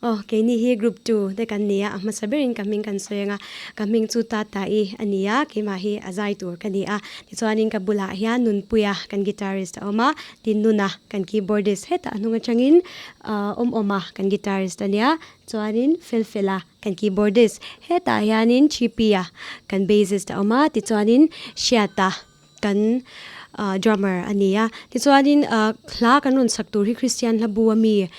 Aw, keini hi group 2 te kan ni a, a hmasa berin ka hming kan sawi ang a, ka hming chu Tata-i a ni a, keimah hi a zai tur ka ni a. Tichuanin ka bulah hian Nunpuia kan guitarist a awm a, tin Nuna kan keyboardist hetah a hnung atangin Awmawma kan guitarist a nia, chuanin Felfela kan keyboardist hetah hianin Chipia kan bassist a awm a, tichuanin Hriata kan drummer a ni a. Tichuanin hla kan rawn sak tur hi Kristian hla bu ami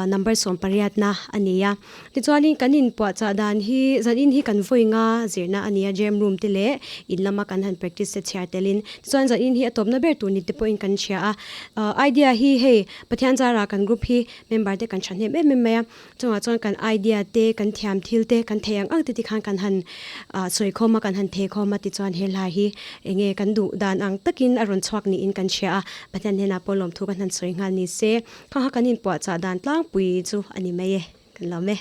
number 18na a ni a. Tichuanin kan inpuahchah dan hi zanin hi kan vawi nga zirna a ni a, jam room te leh in lama kan han practice te chhiar telin. Tichuan zanin hi a tawpna ber tur ni te pawhin kan hria a. Idea hi hei Pathian zara kan group hi member te kan thahnem em em mai a. Chungah chuan kan idea te, kan thiam thil te, kan thei ang ang te tikhan kan han sawi khawm a, kan han thei khawm a tichuan he hla hi eng nge kan duh dan ang takin a rawn chhuak niin kan hria a, Pathian hnenah pawh lawmthu kan han sawi nghal ni se, kha kha kan inpuahchah dan tlangpui chu a ni mai e, kan lawm e.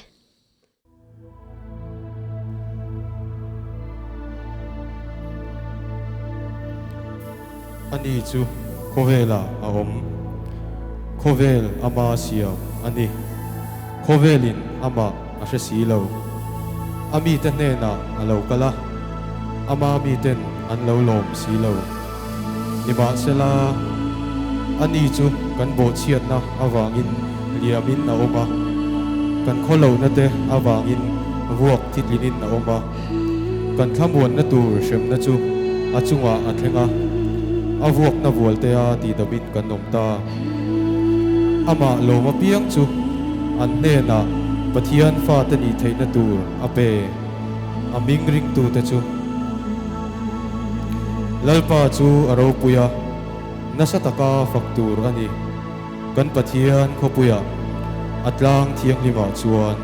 Ani chu khawvelah a awm. Khawvel ama siam a ni. Khawvelin amah a hre si lo. A mite hnenah a lo kal a, ama miten an lo lawm si lo. Nimahsela, ani chu kan bawhchhiatna avangin liamin a awm a, kan khawlohna te avangin vuak thitlinin a awm a. Kan thlamuanna tur hremna chu a chungah a thleng a, a vuakna vualtea tihdamin kan awm ta. Amah lawm apiang chu an hnenah Pathian fate nih theihna tur a pe, a hming ringtute chu. Lalpa chu a ropui a, nasa taka fak tur a ni. Kan Pathian khawpuiah a tlang thianghlimah chuan.